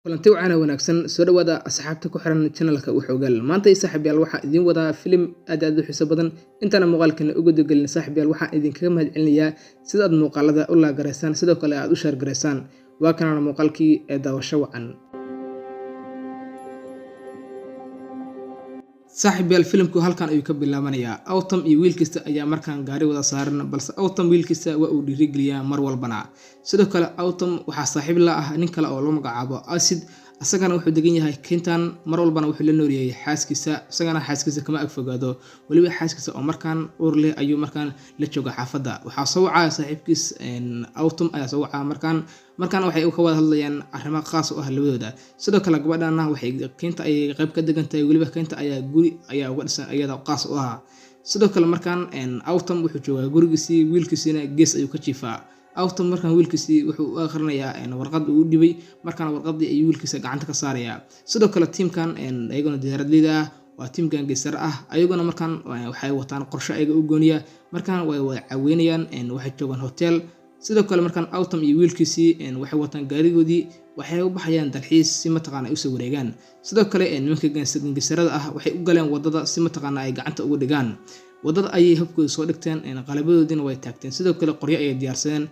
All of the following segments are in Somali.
Kulanti wacan oo wanaagsan. Soo dhawaada asxaabta ku xiran channelka Waxogaal. Maanta iyo saaxiibayaal, waxaa idiin wadaa filim aad aad u xiiso badan. Intaana muuqaalkana uga gudagelin, saaxiibayaal, waxaan idinkaga mahadcelinayaa sida aad muuqaalada u like garaysaan, sidoo kale aad u share garaysaan. Waa kanana muuqaalkii ee daawasho wacan. Saaxiibayaal, filimku halkan ayuu ka bilaabanayaa. Autumn iyo wiilkiisa ayaa markaan gaari wada saaran, balse Autumn wiilkiisa waa uu dhiirigeliyaa mar walbana. Sidoo kale Autumn waxaa saaxiib la ah nin kale oo lagu magacaabo Acid. Asagana wuxuu degan yahay Kentan, mar walbana wuxuu la noolyahay xaaskiisa. Isagana xaaskiisa kama ag fogaado, weliba xaaskiisa oo markaan uur leh ayuu markaan la jooga xaafadda. Waxaa soo wacaya saaxiibkiis Autumn ayaa soo wacaya markaan waxay ka wada hadlayaan arrimo khaas u ah labadooda. Sidoo kale gabadhana waxay Kenta ayay qayb ka degan tahay, weliba Kenta ayaa guri ayaa uga dhisan iyada khaas u ah. Sidoo kale markaan Autumn wuxuu joogaa gurigiisii, wiilkiisiina gees ayuu ka jiifaa. Autumn markaan wiilkiisii wuxuu u akhrinayaa warqad uu u dhibay, markaana warqadii ayuu wiilkiisa gacanta ka saarayaa. Sidoo kale tiimkan ayaguna diyaaradleyda ah waa tiim gaangeysar ah, ayaguna markaan waxay wataan qorshe ayaga u gooniya. Markaan way wada caweynayaan, waxay joogaan hotel. Sidoo kale markaan Autumn iyo wiilkiisii waxay wataan gaarigoodii, waxay u baxayaan dalxiis si mataqaana ay usoo wareegaan. Sidoo kale nimanka gaangeysarada ah waxay u galeen wadada si mataqaana ay gacanta uga dhigaan. Wadada ayay hubkooda soo dhigteen, qalabadoodiina way taagteen, sidoo kale qoryo ayay diyaarsadeen.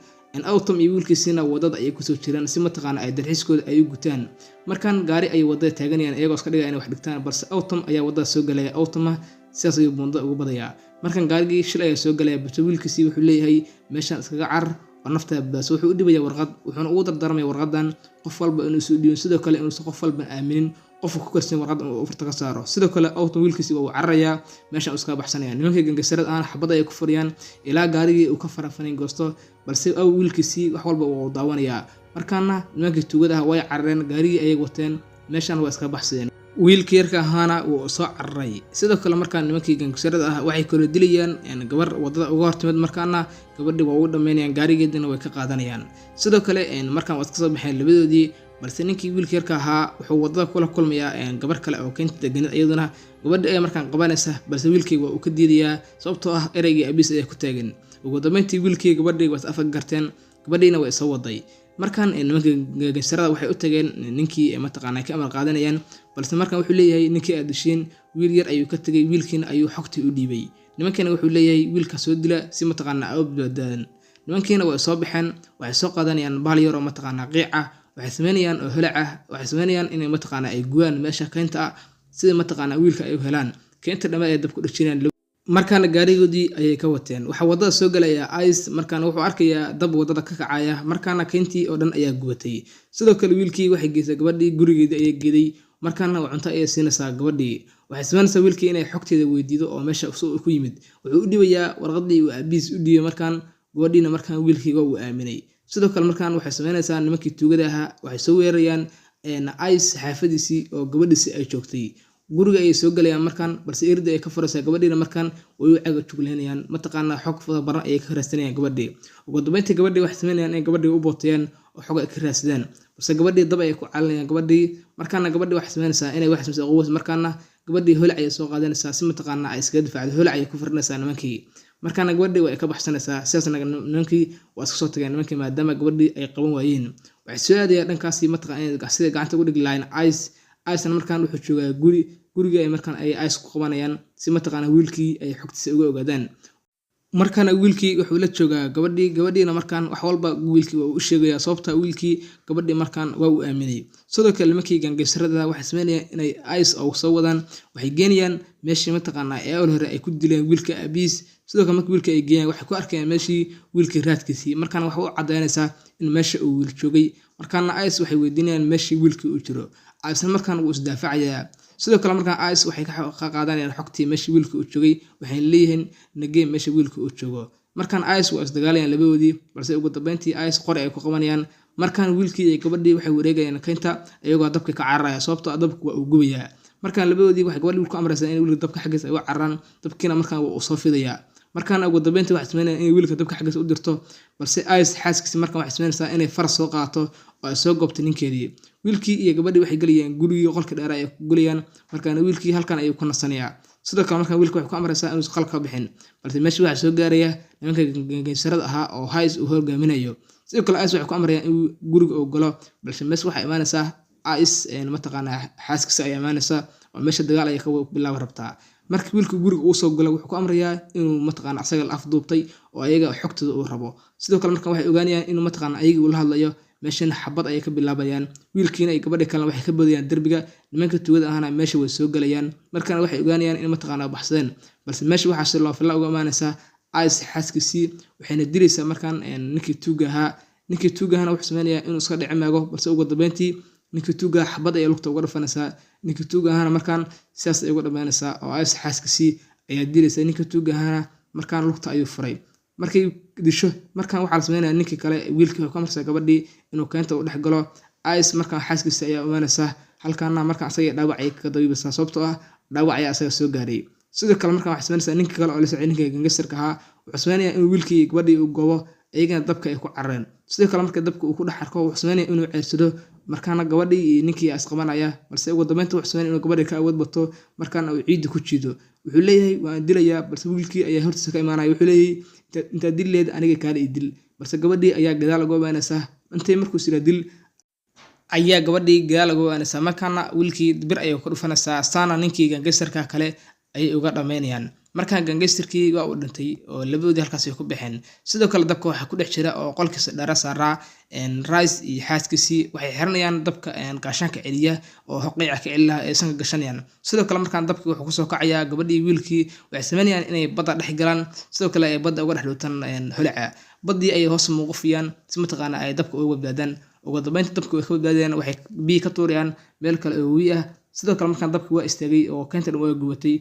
Autumn iyo wiilkiisiina wadada ayay kusoo jiraan si mataqaana ay dalxiiskooda ay u gutaan. Markaan gaari ayay wadada taaganayaan iyagoo iska dhigaya inay wax dhigtaan, balse Autumn ayaa wadada soo galaya. Autumn sidaas ayuu buundada ugu badayaa. Markaan gaarigii shil ayaa soo galaya, balse wiilkiisii wuxuu leeyahay meeshaan iskaga carar oo naftaa badbaadso. Wuxuu u dhibaya warqad, wuxuuna ugu dardaarmaya warqadan qof walba inuusan u dhibin, sidoo kale inuusan qof walba aaminin, qofka ku kalsoon warqad uu farta ka saaro. Sidoo kale Autumn wiilkiisii waa uu cararayaa, meeshaan uu iskaga baxsanaya. Nimanka gangasarada ahna xabad ayay ku furiyaan ilaa gaarigii uu ka farafanin goosto, balse aw wiilkiisii wax walba uu daawanayaa. Markaana nimankii tuugada ah way carareen, gaarigii ayay wateen, meeshaan waa iskaga baxsadeen. Wiilkii yarka ahaana wuu soo cararay. Sidoo kale markaan nimankii gangasarada ah waxay kala dilayaan gabar wadada uga hortimid, markaana gabadhii waa ugu dhameynayaan, gaarigeedina way ka qaadanayaan. Sidoo kale markaan waa iska soo baxeen labadoodii, balse ninkii wiilka yarka ahaa wuxuu wadada kula kulmayaa gabar kale oo keenta deganid. Iyaduna gabadhi ayaa markaan qabanaysa, balse wiilkii waa uu ka diidayaa, sababtoo ah ereygii abiis ayaa ku taagan. Ugu dambeyntii wiilkii gabadhii waa is afka garteen, gabadhiina way soo waday. Markaan nimanka gansarada waxay u tageen ninkii mataqaana ka amar qaadanayaan, balse markaan wuxuu leeyahay ninkii aad disheen wiil yar ayuu ka tegay, wiilkiina ayuu xogtii u dhiibay. Nimankiina wuxuu leeyahay wiilka soo dila si mataqaana aa u badbaadaan. Nimankiina way soo baxeen, waxay soo qaadanayaan bahal yar oo mataqaana qiic ah, waxay sameynayaan oo holac ah, waxay sameynayaan inay mataqaana ay gubaan meesha keynta ah sida mataqaana wiilka ay u helaan. Keynta dhammaad ay dab ku dhajinayaan. Markaana gaarigoodii ayay ka wateen. Waxaa wadada soo galaya Ice, markaana wuxuu arkayaa dab wadada ka kacaya, markaana keyntii oo dhan ayaa gubatay. Sidoo kale wiilkii waxay geysay gabadhii gurigeedii ayay geeday, markaana cunto ayay siinaysaa gabadhii. Waxay sameynaysaa wiilkii inay xogteeda weydiido oo meesha ku yimid. Wuxuu u dhibayaa warqadii uu aabihiis u dhiibay markaan gabadhiina markaan wiilkii waa uu aaminay. Sidoo kale markaan waxay sameynaysaa nimankii tuugada ahaa waxay soo weerarayaan Ice xaafadiisii oo gabadhiisi ay joogtay. Guriga ayay soo galayaan markaan, balse irda ay ka furaysaa gabadhiina markaan way u caga jugleynayaan, mataqaana xog fada baran ayay ka raadsanayaan gabadhii. Ugu dambeyntii gabadhii waxay sameynayaan inay gabadhii u bootayaan oo xog ay ka raadsadaan, balse gabadhii dab ayay ku calinayaan gabadhii. Markaana gabadhii waxay sameynaysaa inay wax samayso quwas, markaana gabadhii holac ayay soo qaadanaysaa si mataqaana ay iskaga difaacdo. Holac ayay ku firinaysaa nimankii, markaana gabadhii way ka baxsanaysaa. Sidaasna nimankii waa iska soo tageen nimankii, maadaama gabadhii ay qaban waayeen. Waxay soo aadayaan dhankaasi mataqaana sida gacanta ugu dhigi lahayn Ice. Icena markaan wuxuu joogaa guri, guriga ay markaan ay Ice ku qabanayaan si mataqaana wiilkii ay xogtiisa uga ogaadaan. Markaana wiilkii wuxuu la joogaa gabadhii, gabadhiina markaan wax walba wiilkii waa uu u sheegayaa, sababta wiilkii gabadhii markaan waa uu aaminay. Sidoo kale nimankii gaangeysarada waxay sameynayaan inay Ice oo soo wadaan, waxay geenayaan meeshii mataqaana ee awal hore ay ku dileen wiilka aabihiis. Sidoo kale markii wiilka ay geeyaan waxay ku arkayaan meeshii wiilkii raadkiisii, markaana waxay u cadaynaysaa in meesha uu wiil joogay. Markaana Ice waxay weydiinayaan meeshii wiilkii uu jiro, Ice markaan wuu isdaafacayaa. Sidoo kale markaan Ice waxay ka qaadanayaan xogtii meeshii wiilka uu joogay, waxayna leeyihiin nagee meesha wiilka uu joogo. Markaan Ice waa isdagaalayaan labadoodii, balse ugu dambeyntii Ice qori ay ku qabanayaan. Markaan wiilkii iyo gabadhii waxay wareegayaan keynta iyagoo dabka ka cararaya, sababtoo ah dabku waa uu gubayaa. Markaan labadoodii waxay gabadhii wiilku amraysaa in wiilka dabka xaggiisa ay u cararaan, dabkiina markaan waa uu soo fidayaa. Markaan ugu dambeyntii waxay sameynayaan inay wiilka dabka xaggiisa u dirto, balse Ice xaaskiisa markaan waxay sameynaysaa inay faras soo qaato oo ay soo goobto ninkeedii. Wiilkii iyo gabadhii waxay galayaan gurigii, qolka dheer ay ku galayaan, markaana wiilkii halkan ayuu ku nasanayaa. Sidoo kale markaan wiilka waxay ku amraysaa inuusan qalka ka bixin, balse meesha waxaa soo gaaraya nimanka gangansarada ahaa oo Ice uu hogaaminayo. Sidoo kale Ice waxay ku amrayaan in guriga uu galo, balse meesha waxaa imaanaysaa Ice mataqaanaa xaaskiisa ayaa imaanaysa oo meesha dagaal ayay ka bilaabi rabtaa. Marka wiilka guriga uu soo galo, wuxuu ku amrayaa inuu mataqaana asaga la afduubtay oo ayaga xogtooda uu rabo. Sidoo kale markan waxay ogaanayaan inuu mataqaana ayagii uu la hadlayo. Meeshana xabad ayay ka bilaabayaan. Wiilkiina iyo gabadhii kalena waxay ka boodayaan derbiga. Nimanka tuugada ahna meesha way soo galayaan. Markana waxay ogaanayaan in mataqaana baxsadeen, balse meesha waxaa si loo fila uga imaanaysaa Ice xaaskiisii, waxayna dilaysaa markaan ninkii tuuga ahaa. Ninkii tuuga ahana wuxuu sameynayaa inuu iska dhici maago, balse ugu dambeyntii ninkii tuuga xabad ayay lugta uga dhufanaysaa. Ninkii tuuga ahana markaan sidaas ay uga dhameynaysaa oo Ice xaaskiisii ayaa dilaysaa. Ninkii tuuga ahana markaan lugta ayuu furay. Markay disho, markaan waxaa la sameynayaa ninkii kale, wiilkii wuxuu ka marsaa gabadhii inuu keenta u dhex galo. Ice markaan xaaskiisa ayaa imaanaysaa halkaana. Markaan asaga dhaawac ayay kaga dabiibaysaa, sababtoo ah dhaawac ayaa asaga soo gaaray. Sidoo kale markaan waxay sameynaysaa ninkii kale oo la socday, ninka gangsterka ahaa, wuxuu sameynayaa inuu wiilkii gabadhii uu goobo, iyagana dabka ay ku carareen. Sidoo kale marka dabka uu ku dhex arko, wuxuu sameynaya inuu ceersado. Markaana gabadhii iyo ninkii isqabanaya, balse ugu dambeynta wuxuu sameynaya inuu gabadhii ka awood bato, markaana uu ciidda ku jiido. Wuxuu leeyahay, "Waan dilayaa," balse wiilkii ayaa hortiisa ka imaanaya. Wuxuu leeyahay, "Intaad dil leed aniga kaala ii dil." Balse gabadhii ayaa gadaal uga imaanaysa. Intay markuu sira dil ayaa gabadhii gadaal uga imaanaysa. Markaana wiilkii bir ayay ku dhufanaysaa, saana ninkii gangsterka kale ayay uga dhameynayaan. Markaan gangsterkii waa uu dhintay oo labadoodii halkaas ay ku baxeen. Sidoo kale dabka waxaa ku dhex jira oo qolkiisa dhara saaraa Rice iyo xaaskiisii. Waxay xiranayaan dabka gaashaanka celiya oo qiica ka celi lahaa ee sanka gashanayaan. Sidoo kale markaan dabkii wuxuu kusoo kacayaa gabadhii. Wiilkii waxay sameynayaan inay badda dhex galaan, sidoo kale ay badda uga dhex dhuutaan holaca. Baddii ayay hoos muuqufiyaan si mataqaana ay dabka uga badbaadaan. Ugu dambeynta dabka way ka badbaadayaan, waxay biyo ka tuurayaan meel kale oo webi ah. Sidoo kale markaan dabki waa istaagay oo keynta dhan waa gubatay.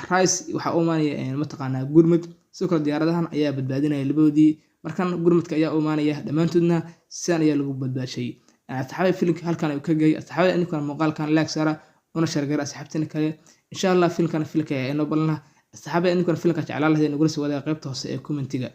Rice waxaa u imaanaya mataqaanaa gurmud. Sidoo kale diyaaradahan ayaa badbaadinaya labadoodii. Markan gurmudka ayaa u imaanaya, dhammaantoodna sidan ayaa lagu badbaashay. Asxaabay, filimka halkan ayuu ka gay. Asxaabay, idinkuna muuqaalkan like saara una share gara asxaabtina kale. Insha Allah filimkan filimka ayaa inoo balana. Asxaabay, idinkuna filimka jeclaan lahayd nagula soo wadaaga qaybta hoose ee commentiga.